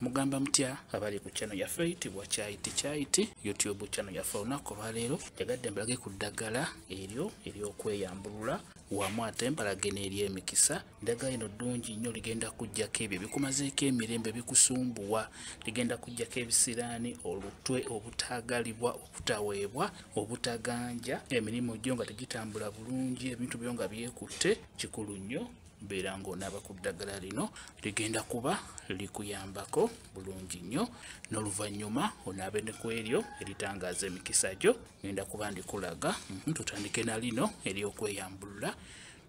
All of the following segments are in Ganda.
Mugamba mutya abali ku channel yaffe eyitibwa Kyayiti Kyayiti YouTube channel yaffe. Olunaku olwaleero njagadde mbalage ku ddagala eryo ery'okweyambulula wamu ate mbalage n'ery'emikisa. Eddagala lino ddungi nnyo, ligenda kuggyako ebyo ebikumazeeko emirembe bikusumbuwa, ligenda kuggyako ebisiraani, olutwe, obutaagalibwa, obutaweebwa, obutaganja, emirimu gyo nga tegitambula bulungi, ebintu byo nga byekutte. Kikulu nnyo mbeera ng'onaaba ku ddagala lino, ligenda kuba likuyambako bulungi nnyo. N'oluvannyuma onaabe ne ku eryo eritangaaza emikisa gyo, ngenda kuba ndikulaga. Tutandike na lino ery'okweyambulula.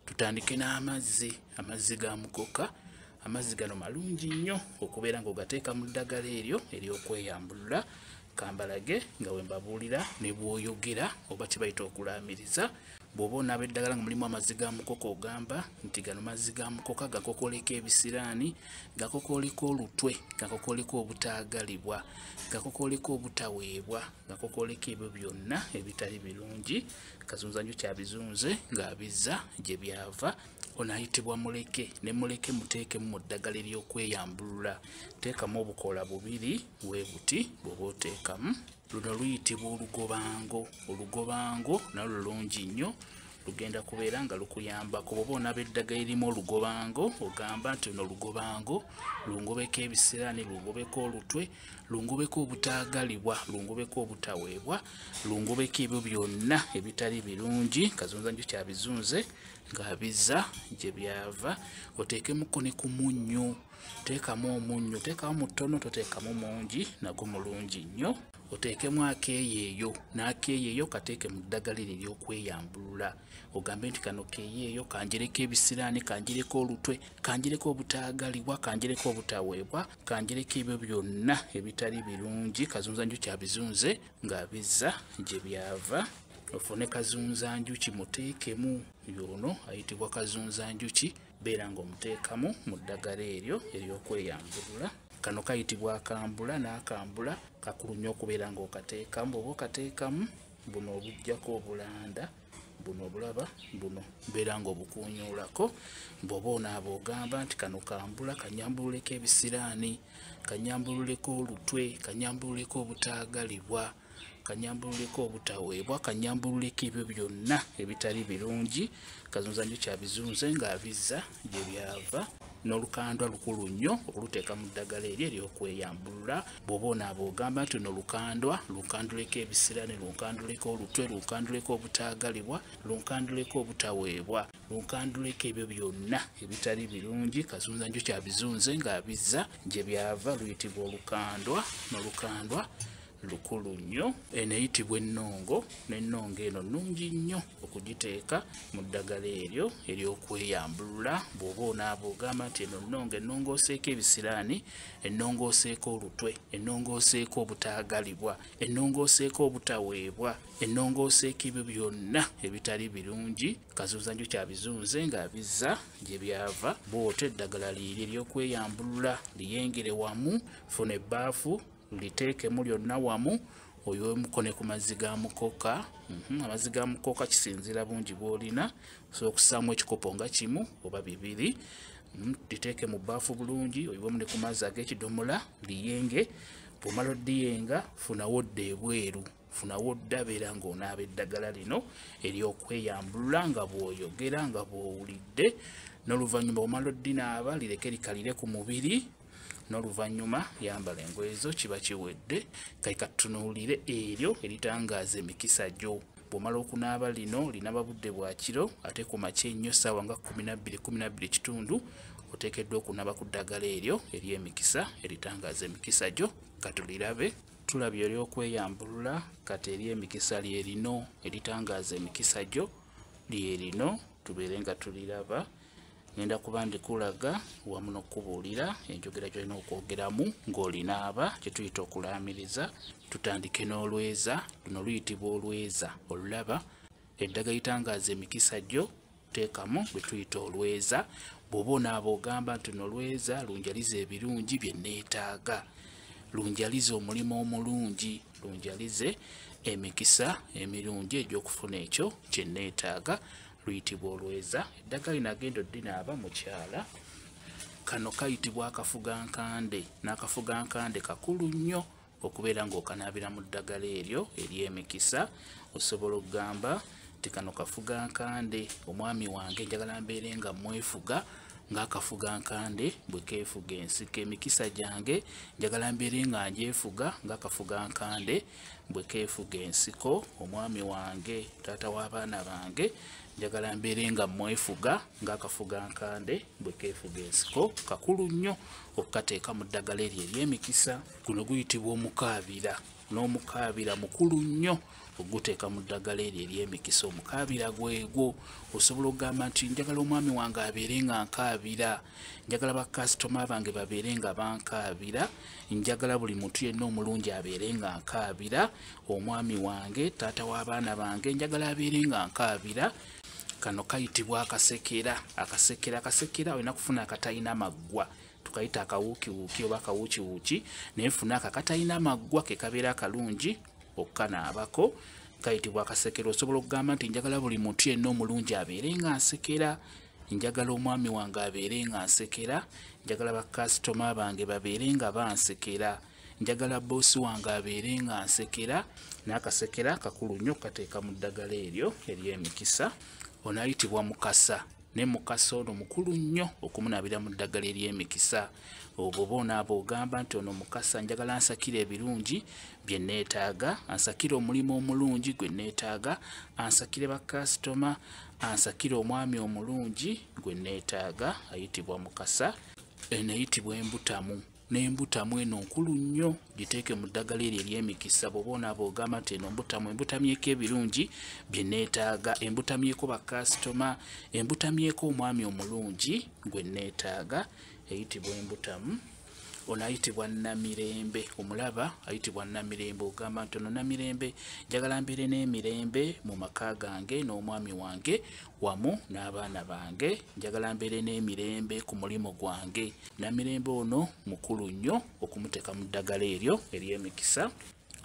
Tutandike n'amazzi, amazzi ga mukoka. Amazzi gano malungi nnyo okubeera ng'ogateeka mu ddagala eryo ery'okweyambulula. Kambalage nga bwe mbabuulira ne bw'oyogera oba kye bayita okulaamiriza. Bw'oba onaaba eddagala nga mulimu amazzi ga mukoka, ogamba nti gano mazzi ga mukoka gakokoleko ebisiraani, gakokoleko olutwe, gakokoleko obutaagalibwa, gakokoleko obutaweebwa, gakokoleko ebyo byonna ebitali birungi. Kazunzanju kyabizunze ng'abizza gye byava. Ono ayitibwa muleke, ne muleke muteekemu mu ddagala ery'okweyambulula. Teekamu obukoola bubiri bwe buti bw'oba oteekamu. Luno luyitibwa olugobango. Olugobango nalwo lulungi nnyo, lugenda kubeera nga lukuyambako. Bw'oba onaaba eddagala erimu olugobango, ogamba nti luno olugobango lungobeko ebisiraani, lungobeko olutwe, lungobeko obutaagalibwa, lungobeko obutaweebwa, lungobeko ebyo byonna ebitali birungi. Kazunzanju kyabizunze ng'abizza gye byava. Oteekemuko ne ku munnyo, teekamu omunnyo, teekamu mutono, toteekamu mungi, nagwo mulungi nnyo. Oteekemu akeeyeeyo, n'akeeyeeyo kateeke mu ddagala eryo ery'okweyambulula. Ogambe nti kano keeyeeyo kanjereko ebisiraani, kanjereko olutwe, kanjereko obutaagalibwa, kanjereko obutaweebwa, kanjereko ebyo byonna ebitali birungi. Kazunzanju kyabizunze ng'abizza gye byava. Ofune kazunzanjuki muteekemu, y'ono ayitibwa kazunzanjuki, beera ng'omuteekamu mu ddagala eryo ery'okweyambulula. Kano kayitibwa akambula, n'akambula kakulu nnyo okubeera ng'okateekamu. Bw'oba okateekamu buno obuggyako obulanda buno obulaba buno, beera ng'obukuunyuulako. Bw'oba onaaba ogamba nti kano kambula kanyambululeko ebisiraani, kanyambululeko olutwe, kanyambululeko obutaagalibwa, kanyambululeko obutaweebwa, kanyambululeko ebyo byonna ebitali birungi. Kazunzanju kyabizunze ng'abizza gye byava. N'olukandwa lukulu nnyo okuluteeka mu ddagala eryo ery'okweyambulula. Bw'oba onaaba ogamba nti luno lukandwa lunkanduleko ebisiraani, lunkanduleko olutwe, lunkanduleko obutaagalibwa, lunkanduleko obutaweebwa, lunkanduleko ebyo byonna ebitali birungi. Kazunzanju kyabizunze ng'abizza gye byava, luyitibwa olukandwa. N'olukandwa lukulu nnyo. Eno eyitibwa ennongo, n'ennongo eno nnungi nnyo okugiteeka mu ddagala eryo ery'okweyambulula. Bw'oba onaaba ogamba nti eno nnongo ennongooseeko ebisiraani, ennongooseeko olutwe, ennongooseeko obutaagalibwa, ennongooseeko obutaweebwa, ennongooseeko ebyo byonna ebitali birungi. Kazunzanju kyabizunze ng'abizza gye byava. Bw'otyo eddagala liiri ery'okweyambulula liyengere wamu, funa ebbaafu liteekemu lyonna wamu, oyiwemuko ne ku mazzi ga mukoka. Amazzi ga mukoka kisinziira bungi bw'olina, osobola okussaamu ekikopo nga kimu oba bibiri. Liteeke mu bbaafu bulungi, oyiwemu ne ku mazzi ag'ekidomola liyenge. Bw'omala oddiyenga, funawo odda ebweru, funawo odda, beera ng'onaaba eddagala lino ery'okweyambulula nga bw'oyogera nga bw'owulidde. N'oluvannyuma bw'omala oddinaaba, lireke likalire ku mubiri. N'oluvannyuma yambala engoye zo, kiba kiwedde. Kale katutunuulire eryo eritangaaza emikisa gyo. Bw'omala okunaaba lino, linaaba budde bwa kiro, ate ku makya ennyo ssaawa nga 12, 12:15, oteekeddwa okunaaba ku ddagala eryo ery'emikisa eritangaaza emikisa gyo. Katulirabe. Tulabye ery'okweyambulula, kati ery'emikisa lye lino eritangaaza emikisa gyo lye lino, tubeere nga tuliraba. Ngenda kuba ndikulaga wamu n'okukubuulira enjogera gy'olina okwogeramu ng'olinaaba, kye tuyita okulaamiriza. Tutandike n'olweza. Luno luyitibwa olweza. Olulaba eddagala litangaaza emikisa gyo, teekamu bwe tuyita olweza. Bw'oba onaaba ogamba nti luno lweza lunjalize ebirungi bye neetaaga, lunjalize omulimu omulungi, lunjalize emikisa emirungi egy'okufuna ekyo kye neetaaga, luyitibwa olweza. Eddagala lino agenda oddinaaba mukyala. Kano kayitibwa akafugankande, n'akafugankande kakulu nnyo okubeera ng'okanaabira mu ddagala eryo ery'emikisa. Osobola okugamba nti kano kafugankande, omwami wange njagala mbeere nga mwefuga ng'akafugankande bwe keefuga ensiko. Emikisa gyange njagala mbeere nga njefuga ng'akafugankande bwe keefuga ensiko. Omwami wange, taata w'abaana bange, njagala mbeere nga mwefuga ng'akafugankande bwe keefuga ensiko. Kakulu nnyo okukateeka mu ddagala eryo ery'emikisa. Guno guyitibwa omukaabira, n'omukaabira mukulu nnyo oguteeka mu ddagala eryo ery'emikisa. Omukaabira gwegwo osobola okugamba nti njagala omwami wange abeere nga nkaabira, njagala bakasitoma bange babeere nga bankaabira, njagala buli muntu yenna omulungi abeere nga nkaabira, omwami wange, taata w'abaana bange, njagala abeere nga nkaabira. Kano kayitibwa akasekera. Akasekera, akasekera olina kufuna akatalina maggwa, tukayita akawuukiwuuki oba akawuukiwuuki, naye funa akatalina maggwa ke kabeera akalungi okukanaabako, kayitibwa akasekera. Osobola okugamba nti njagala buli muntu yenna omulungi abeere nga nsekera, njagala omwami wange abeere nga nsekera, njagala bakasitoma bange babeere nga bansekera, njagala boosi wange abeere nga nsekera. N'akasekera kakulu nnyo okukateeka mu ddagala eryo ery'emikisa. Ono ayitibwa mukasa, ne mukasa ono mukulu nnyo okumunaabira mu ddagala ery'emikisa. Obwo onaaba ogamba nti ono mukasa njagala ansakire ebirungi bye neetaaga, ansakire omulimu omulungi gwe neetaaga, ansakire bakasitoma, ansakire omwami omulungi gwe neetaaga, ayitibwa mukasa. Eno eyitibwa embutamu, n'embutamu eno nkulu nnyo, giteeke mu ddagala eryo ery'emikisa. Bw'oba onaaba ogamba nti eno mbutamu, embutamyeko ebirungi bye neetaaga, embutamyeko bakasitoma, embutamyeko omwami omulungi gwe neetaaga, eyitibwa embutamu. Ono ayitibwa Namirembe, omulaba ayitibwa Namirembe. Ogamba nti ono Namirembe njagala mbeere n'emirembe mu maka gange n'omwami wange wamu n'abaana bange, njagala mbeere n'emirembe ku mulimu gwange. Namirembe ono mukulu nnyo okumuteeka mu ddagala eryo ery'emikisa.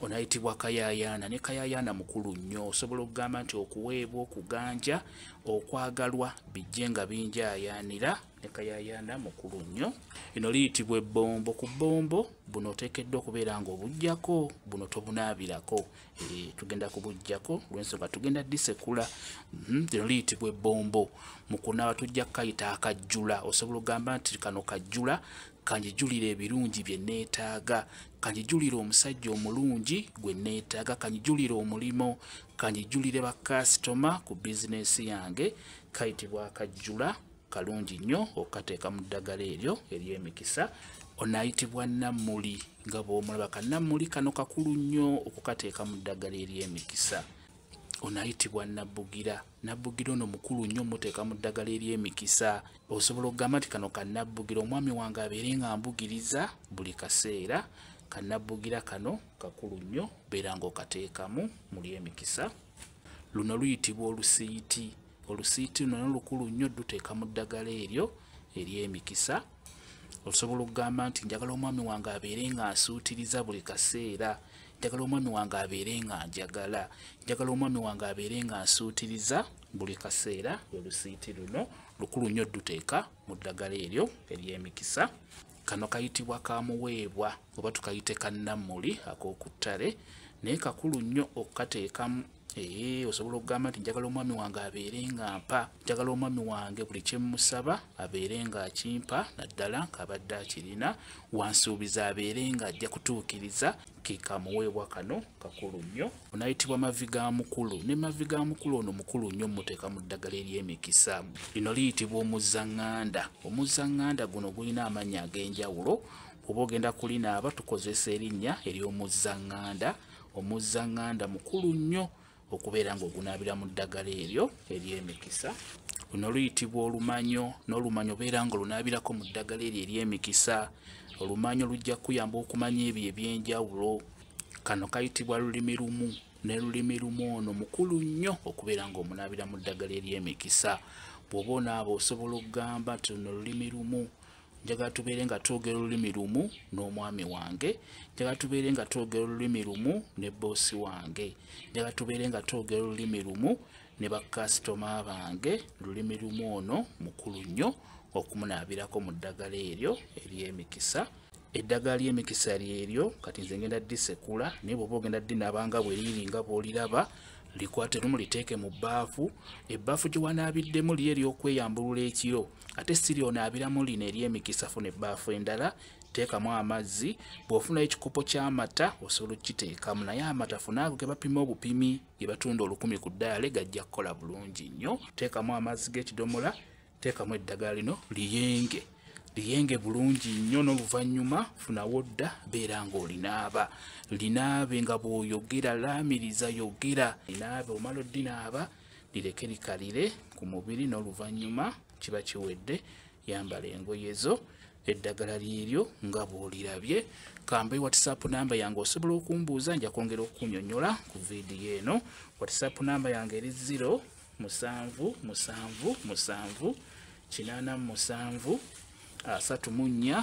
Ono ayitibwa Kayaayaana, ne Kayaayaana mukulu nnyo. Osobola okugamba nti okuweebwa, okuganja, okwagalwa bijje nga binjaayaanira, ne Kayaayaana mukulu nnyo. Eno liyitibwa ebbombo. Ku bbombo buno oteekeddwa okubeera ng'obuggyako, buno tobunaabirako, tugenda kubuggyako olw'ensonga tugenda ddisekula. Lino liyitibwa ebbombo. Mu kunaaba tujja kukayita akajjula. Osobola okugamba nti kano kajjula, kanjijulire ebirungi bye neetaaga, kanjijulire omusajja omulungi gwe neetaaga, kanjijulire omulimu, kanjijulire bakasitoma ku bizinensi yange. Kayitibwa akajjula, kalungi nnyo okukateeka mu ddagala eryo ery'emikisa. Ono ayitibwa Nammuli, nga bw'omulaba kannammuli kano kakulu nnyo okukateeka mu ddagala ery'emikisa. Ono ayitibwa Nabbugira. Nabbugira ono mukulu nnyo muteeka mu ddagala ery'emikisa. Osobola okugamba nti kano kannabbugira, omwami wange abeere nga mbugiriza buli kaseera. Kannabbugira kano kakulu nnyo, beera ng'okateekamu mu ly'emikisa. Luno luyitibwa olusiiti. Olusiiti luno lukulu nnyo luteeka mu ddagala eryo ery'emikisa. Osobola okugamba nti njagala omwami wange abeere nga asuutiriza buli kaseera, njagala omwami wange abeere nga njagala, njagala omwami wange abeere nga asuutiriza buli kaseera. Olusiiti luno lukulu nnyo luteeka mu ddagala eryo ery'emikisa. Kano kayitibwa kamuweebwa oba tukayite kannammuli ak'okuttale, naye kakulu nnyo okukateekamu. Osobola okugamba nti njagala omwami wange abeere nga mpa, njagala omwami wange buli kye mmusaba abeere nga akimpa, naddala ng'abadde akirina, wansuubiza abeere nga ajja kutuukiriza. Ke kamuweebwa kano kakulu nnyo. Ono ayitibwa mavi ga mukulu, ne mavi ga mukulu ono mukulu nnyo muteeka mu ddagala ery'emikisa. Lino liyitibwa omuzzaŋŋanda. Omuzzaŋŋanda guno gulina amannya ag'enjawulo. Oba ogenda kulinaaba tukozesa erinnya ery'omuzzaŋŋanda. Omuzzaŋŋanda mukulu nnyo okubeera ng'ogunaabira mu ddagala eryo ery'emikisa. Luno luyitibwa olumanyo, n'olumanyo obeera ng'olunaabirako mu ddagala eryo ery'emikisa. Olumanyo lujja kukuyamba okumanya ebyo eby'enjawulo. Kano kayitibwa lulimi lumu, ne lulimi lumu ono mukulu nnyo okubeera ng'omunaabira mu ddagala ery'emikisa. Bw'oba onaaba osobola okugamba nti luno lulimi lumu, njagala tubeere nga twogera olulimi lumu n'omwami wange, njagala tubeere nga twogera olulimi lumu ne boosi wange, njagala tubeere nga twogera olulimi lumu ne bakasitoma bange. Lulimi lumu ono mukulu nnyo okumunaabirako mu ddagala eryo ery'emikisa. Eddagala ly'emikisa lyeryo, kati nze ngenda ddisekula, naye bw'oba ogenda ddinaaba nga bwe liri nga bw'oliraba, likwate lumu liteeke mu bbaafu. Ebbaafu gye wanaabiddemu lye ery'okweyambulula ekiro, ate si lyonaabiramu lino ery'emikisa. Funa ebbaafu endala, teekamu amazzi. Bw'ofunayo ekikopo ky'amata osobola okukiteekamu, naye amata funa ago ge bapima obupimi, ge batunda 1000 ku ddaale, gajja kukola bulungi nnyo. Teekamu amazzi g'ekidomola, teekamu eddagala lino liyenge, liyenge bulungi nnyo. N'oluvannyuma funawo dda, beera ng'olinaaba, linaabe nga bw'oyogera, laamiriza, yogera, linaabe. Omala oddinaaba, lireke likalire ku mubiri, n'oluvannyuma kiba kiwedde, yambala engoye zo. Eddagala lyeryo nga bw'olirabye. Kambe WhatsApp namba yange osobola okumbuuza, nja kwongera okukunyonnyola ku vidiyo eno. WhatsApp namba yange eri 0 7 7 7 87 34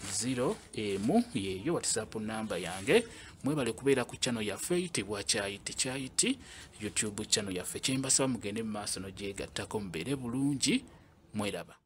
0 emu, yeeyo WhatsApp namba yange. Mwebale kubeera ku channel yaffe eyitibwa Kyayiti Kyayiti YouTube channel yaffe. Kyembasaba mugende mu maaso n'ogyegattako, mubeere bulungi, mweraba.